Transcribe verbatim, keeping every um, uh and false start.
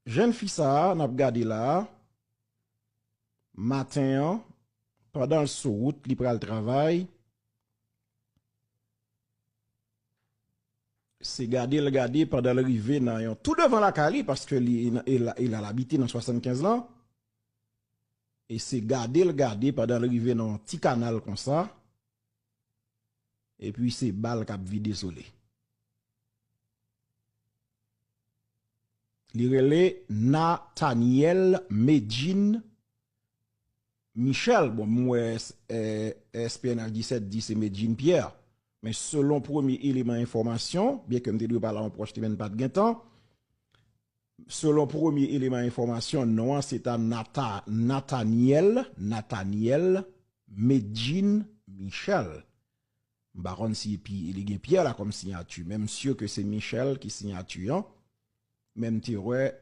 Jèn fi sa a n ap gade la a, maten an, pandan l sou wout, li pral travay, se gade l gade pandan l rive nan yon, tou devan lakay li, paske li, e la, e la l abite nan swasannkenz lan, e se gade l gade pandan l rive nan yon ti kanal konsa, epi se bal k ap vide sou li. Li rele Nathaniel Medjine Michel. Bon, m wè, eh, S P N H disèt di se Medjine Pierre. Men selon premye eleman enfòmasyon, byenke m te dwe pale a yon pwòch li, men m pa t gen tan, selon premye eleman enfòmasyon, non an se ta Nata-, Nathaniel, Nathaniel Medjine Michel. M pa konn si epi li gen Pierre la kòm siyati, men m si ke se Michel ki siyati an. Men m te wè